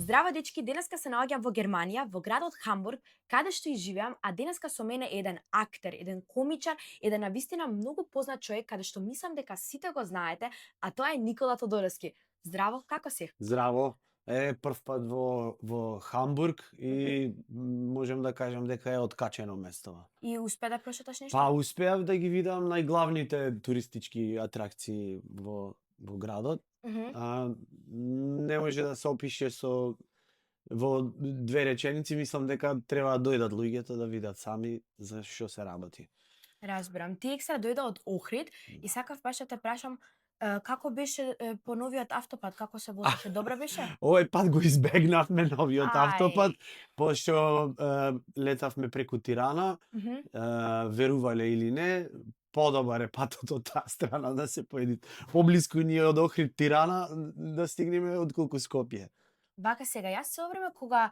Здраво дечки, денеска се наоѓам во Германија, во градот Хамбург, каде што и живеам, а денеска со мене е еден актер, еден комичар, еден навистина многу познат човек, каде што мислам дека сите го знаете, а тоа е Никола Тодоровски. Здраво, како си? Здраво. Прв пат во Хамбург и можем да кажам дека е откачено местото. И успе да прошеташ нешто? Па успеав да ги видам најглавните туристички атракции во градот. Не може да се опише во две реченици, мислам дека треба да дојдат луѓето да видат сами за што се работи. Разбирам. Ти екстра дојде од Охрид и сакав баш да те прашам како беше по новиот автопат, како се возеше, добро беше? Овој пат го избегнавме новиот Ај. автопат, пошто летавме преку Тирана, верувале или не, подобар е патот од таа страна да се поеди. Поблиску ни е од Охрид Тирана да стигнеме отколку Скопје. Вака сега, јас цело време кога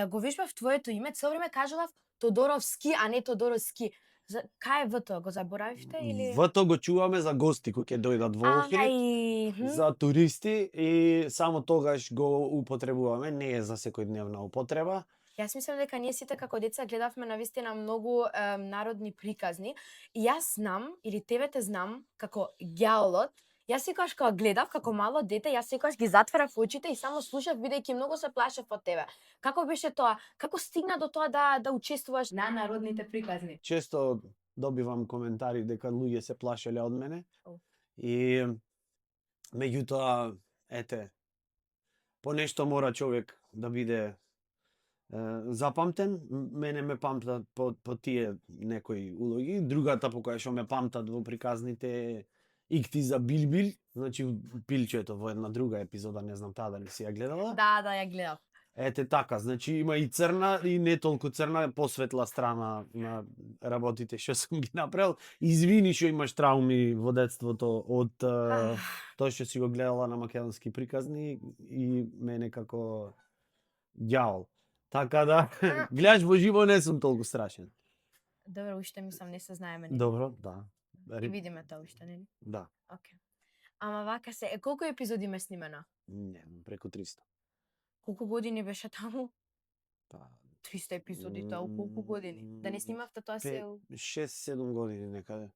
го вижбав твоето име, цело време кажалав Тодоровски, а не Тодоровски. Кај е В-то? Го заборавивте или? В-то го чуваме за гости кои ќе дојдат во Охрид, за туристи и само тогаш го употребуваме, не е за секојдневна употреба. Јас мислам дека ние сите како деца гледавме навистина многу народни приказни и јас знам, или тебе те знам, како ѓаолот. Јас секогаш кога гледав како мало дете, јас секогаш ги затварав очите и само слушав бидејќи многу се плашев од тебе. Како беше тоа? Како стигна до тоа да учествуваш на народните приказни? Често добивам коментари дека луѓе се плашеле од мене. И меѓутоа, по нешто мора човек да биде запамтен. Мене ме памтат по тие некои улоги. Другата по која што ме памтат во приказните е Икти за Билбил, значи пилчето во една друга епизода, не знам таа дали си ја гледала. Да, ја гледав. Така, значи има и црна и не толку црна, посветла страна на работите што сум ги направил. Извини што имаш трауми во детството од тоа што си го гледала на македонски приказни и мене како ѓаол. Така да, гледаш во живо не сум толку страшен. Добро, уште мислам не се знаеме. Добро, да. И видиме тоа уште, нели? Да. Океј. Ама вака се, колку епизоди ме снимено? Не, преку 300. Колку години беше таму? Па 300 епизоди, тоа колку години? Да не снимавте тоа се? 6-7 години некаде.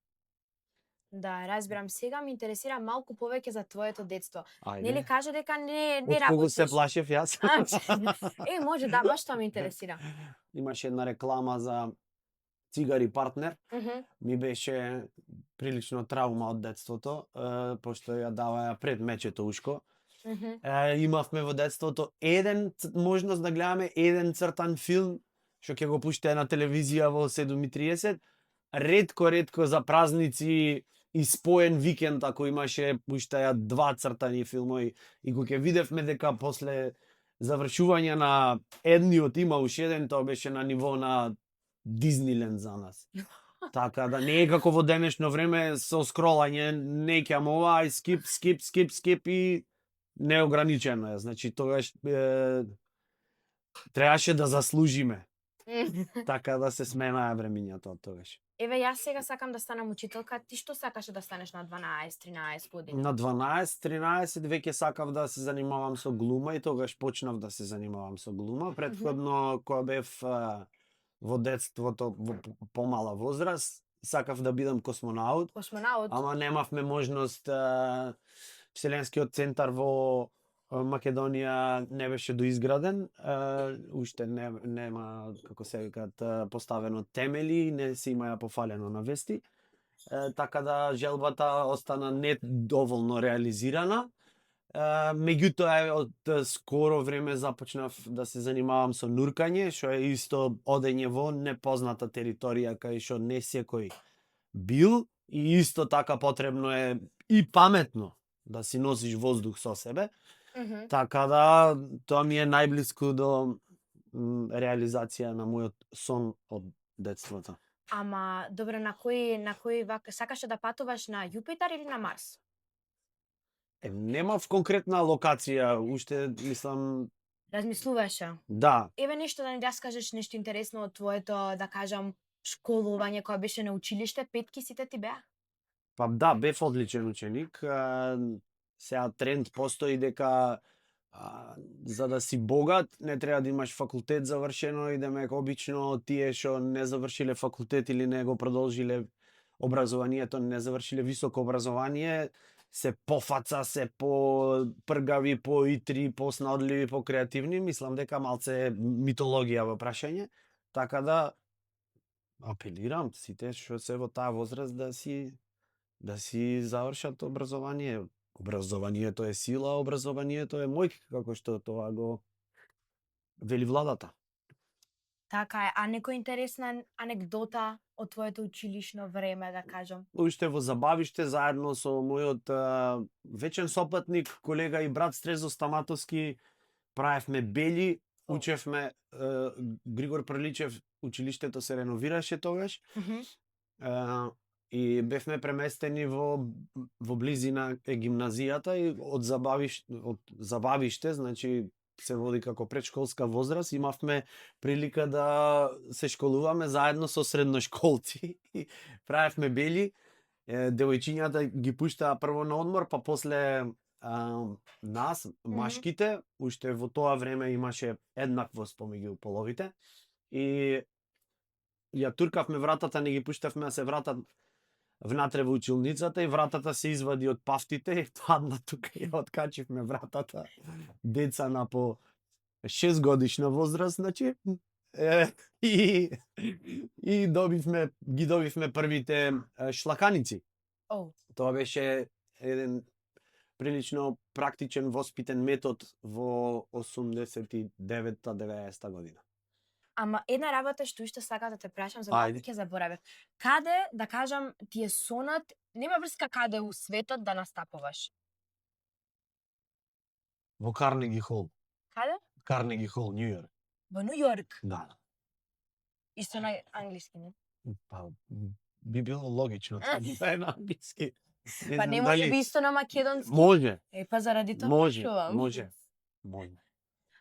Да, разбирам. Сега ме интересира малку повеќе за твоето детство. Ајде. Нели кажа дека не Од кого работиш? се плашев јас? Може, да, баш тоа ме интересира. Имаше една реклама за цигари партнер. Ми беше прилично травма од детството, пошто ја даваја пред мечето ушко. Имавме во детството можност да гледаме еден цртан филм што ќе го пуштае на телевизија во 7:30. Ретко за празници и споен викенд ако имаше пуштаја 2 цртани филмови и кога ќе видевме дека после завршување на едниот има уште еден, тоа беше на ниво на Дизниленд за нас. Така да не е како во денешно време со скролање, не ќам ова, скип и неограничено е. Значи тогаш требаше да заслужиме. Така да се сменаа времињата од тогаш. Еве јас сега сакам да станам учителка, ти што сакаше да станеш на 12-13 години? На 12-13 веќе сакав да се занимавам со глума и тогаш почнав да се занимавам со глума. Претходно кога бев во детството во помала возраст, сакав да бидам космонаут. Ама немавме можност, Вселенскиот центар во Македонија не беше доизграден, уште нема, како се викаат, поставено темели, не се имаја пофалено на вести. Така да желбата остана не доволно реализирана. Меѓутоа од скоро време започнав да се занимавам со нуркање, што е исто одење во непозната територија кај што не секој бил и исто така потребно е и паметно да си носиш воздух со себе. Така да тоа ми е најблиску до реализација на мојот сон од детството. Ама добро, на кој сакаше да патуваш на Јупитер или на Марс? Немав конкретна локација, уште мислам. Размислуваше? Да. Еве нешто да ни раскажеш нешто интересно од твоето, да кажам, школување кога беше на училиште, петки сите ти беа? Па да, бев одличен ученик. Сега тренд постои дека За да си богат, не треба да имаш факултет завршено и демек обично тие што не завршиле факултет или не го продолжиле образованието, не завршиле високо образование, се пофаца, се по пргави, по итри, по снаодливи, по креативни, мислам дека малце е митологија во прашање, така да апелирам сите што се во таа возраст да си завршат образование. Образованието е сила, образованието е моќ, како што тоа го вели владата. Така е, а некоја интересна анегдота од твоето училишно време, да кажам? Уште во забавиште заедно со мојот вечен сопатник, колега и брат Стрезо Стаматовски, правевме бели, учевме Григор Приличев, училиштето се реновираше тогаш. И бевме преместени во близина е гимназијата и од забавиште, значи се води како предшколска возраст, имавме прилика да се школуваме заедно со средношколци и правевме бели. Девојчињата ги пуштаа прво на одмор, па после нас, машките, уште во тоа време имаше еднаквост помеѓу половите и ја туркавме вратата, не ги пуштавме да се вратат внатре во училницата и вратата се извади од пафтите и падна тука и откачивме вратата. Деца на по 6 годишна возраст, значи, и ги добивме првите шлаканици. Тоа беше еден прилично практичен воспитен метод во 89-90 година. Ама една работа што уште сакам да те прашам, за малку ќе заборавев. Каде, да кажам, ти е сонат, нема врска каде у светот да настапуваш? Во Карнеги Хол. Каде? Карнеги Хол, Нью Йорк. Во Нью Йорк? Да. Исто на англиски, не? Па, би било логично да е на англиски. Па не може би исто на македонски? Може. Па заради тоа прашувам. Може.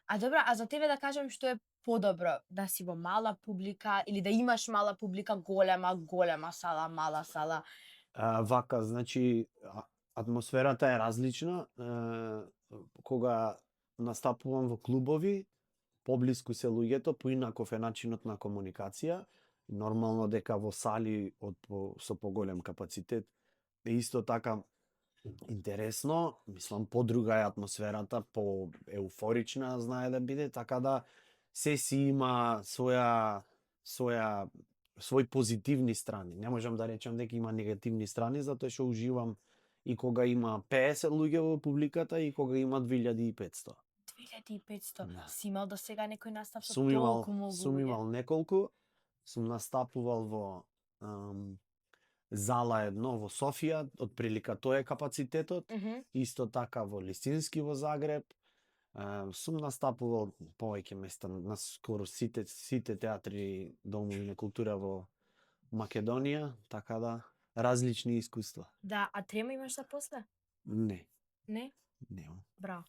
А добро, а за тебе да кажам што е подобро, да си во мала публика или да имаш мала публика, голема сала, мала сала? Вака, значи, атмосферата е различна. Кога настапувам во клубови, поблиску се луѓето, поинаков е начинот на комуникација. Нормално дека во сали со поголем капацитет е исто така интересно, мислам подруга е атмосферата, по еуфорична знае да биде, така да се си има свој позитивни страни. Не можам да речам дека има негативни страни, затоа што уживам и кога има 50 луѓе во публиката и кога има 2500. 2500. Да. Си имал до сега некој настап со толку многу луѓе? Сум имал неколку. Сум настапувал во зала 1 во Софија, од прилика тоа е капацитетот. Исто така во Лисински во Загреб. Сум настапувал повеќе места на скоро сите театри домови на култура во Македонија, така да различни искуства. Да, а трема имаш за после? Не. Не? Немам. Браво.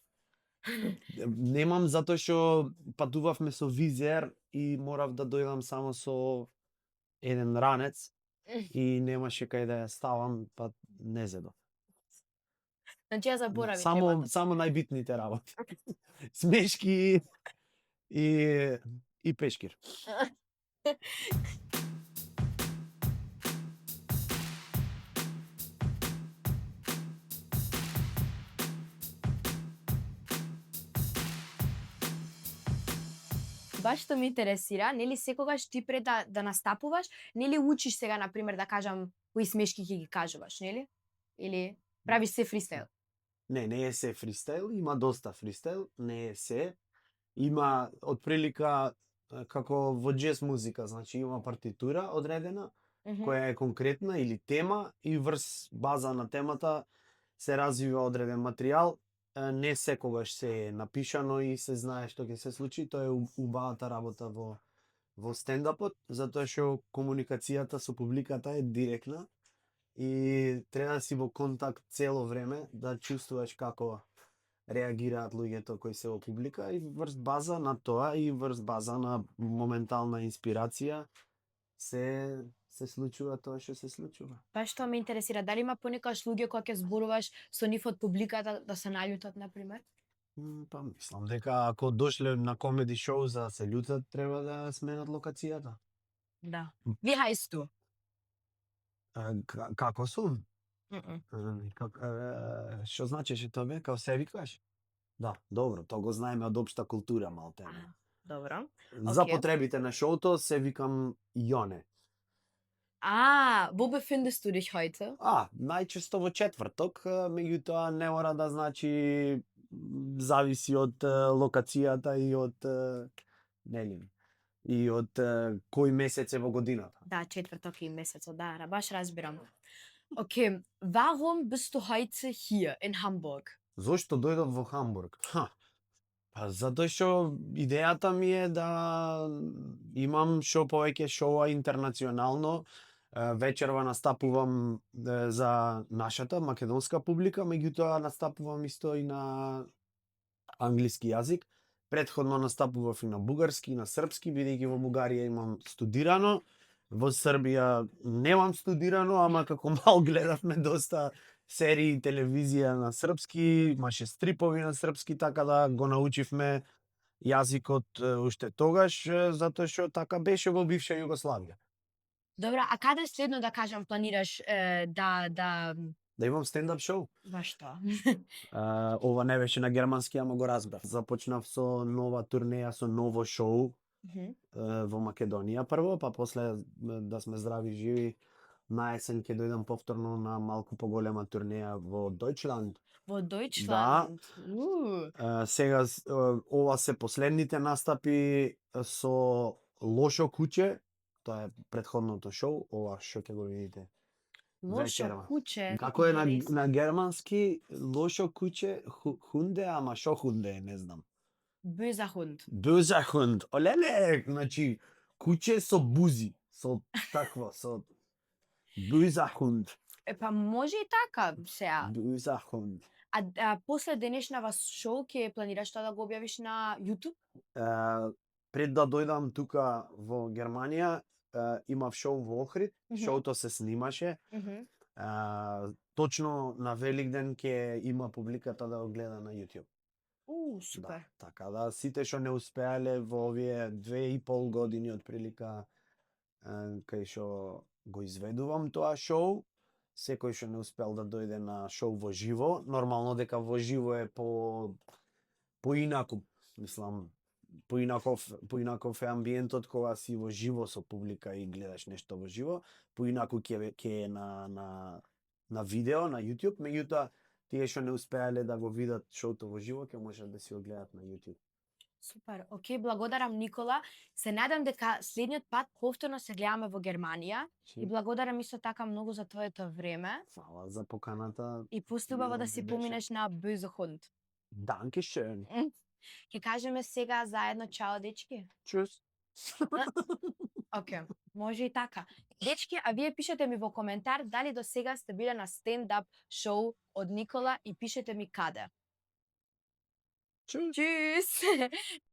Немам затоа што патувавме со визер и морав да дојдам само со еден ранец и немаше кај да ја ставам, па не зедов. Значи ја заборави темата. Само најбитните работи. Смешки и пешкир. Баш што ме интересира, нели секогаш ти пред да настапуваш, нели учиш сега на пример да кажам кои смешки ќе ги кажуваш, нели? Или правиш се фристайл? Не е се фристайл, има доста фристайл, не е се. Има отприлика како во џез музика, значи има партитура одредена, која е конкретна или тема и врз база на темата се развива одреден материјал. Не секогаш се е напишано и се знае што ќе се случи, тоа е убавата работа во стендапот, затоа што комуникацијата со публиката е директна и треба да си во контакт цело време, да чувствуваш како реагираат луѓето кои се во публика и врз база на тоа и врз база на моментална инспирација се случува тоа што се случува. Па што ме интересира, дали има понекогаш луѓе кога ќе зборуваш со нив од публиката да се наљутат на пример? Па мислам дека ако дошле на комеди шоу за да се љутат, треба да сменат локацијата. Да. Wie heißt du? Како сум? Мгм. Што значеше тоа бе? Као се викаш? Да, добро, тоа го знаеме од општа култура малтене. Добро. За Окей. потребите на шоуто се викам Јоне. Wo befindest du dich heute? Најчесто во четврток, меѓутоа не мора да значи, зависи од локацијата и од нели, и од кој месец е во годината. Da, четврток и месецот, да, баш разбирам. Okay, warum bist du heute hier in Hamburg? Зошто дојдов во Хамбург? Па затоа што идејата ми е да имам што повеќе шоуа интернационално. Вечерва настапувам за нашата македонска публика, меѓутоа настапувам исто и на англиски јазик. Претходно настапував и на бугарски, и на српски, бидејќи во Бугарија имам студирано. Во Србија немам студирано, ама како мал гледавме доста серии телевизија на српски, имаше стрипови на српски, така да го научивме јазикот уште тогаш, затоа што така беше во бивша Југославија. Добра, а каде следно да кажам планираш да Да имам стендап шоу. баш тоа? Ова не беше на германски, ама го разбрав. Започнав со нова турнеја, со ново шоу во Македонија прво, па после да сме здрави и живи, на есен ќе дојдам повторно на малку поголема турнеја во Дојчланд. Во Дојчланд. Сега ова се последните настапи со Лошо куќе, тоа е претходното шоу, ова што ќе го видите. Лошо вечерва. куќе. Како е на германски? Лошо куќе, хунде, ама шо хунде, не знам. Böser Hund. Böser Hund. Олеле, значи куќе со бузи, со такво, со Böser Hund. Па може и така сега. Böser Hund. А после денешнава шоу ќе планираш тоа да го објавиш на YouTube? Пред да дојдам тука во Германија, имав шоу во Охрид, шоуто се снимаше. Точно на Великден ќе има публиката да го гледа на YouTube. Супер. Да, така да сите што не успеале во овие 2,5 години од прилика кај што го изведувам тоа шоу, секој што не успел да дојде на шоу во живо, нормално дека во живо е поинаку, мислам, поинаков е амбиентот кога си во живо со публика и гледаш нешто во живо, поинаку ќе е на видео на YouTube, меѓутоа тие што не успеале да го видат шоуто во живо ќе можат да си го гледат на YouTube. Супер. Океј, благодарам Никола. Се надам дека следниот пат повторно се гледаме во Германија и благодарам исто така многу за твоето време. Фала за поканата. И постубаво да си поминеш на Böse Hund. Dankeschön. Ќе кажеме сега заедно чао, дечки. Чус. Океј, може и така. Дечки, а вие пишете ми во коментар дали до сега сте биле на стендап шоу од Никола и пишете ми каде. Чус. Чус!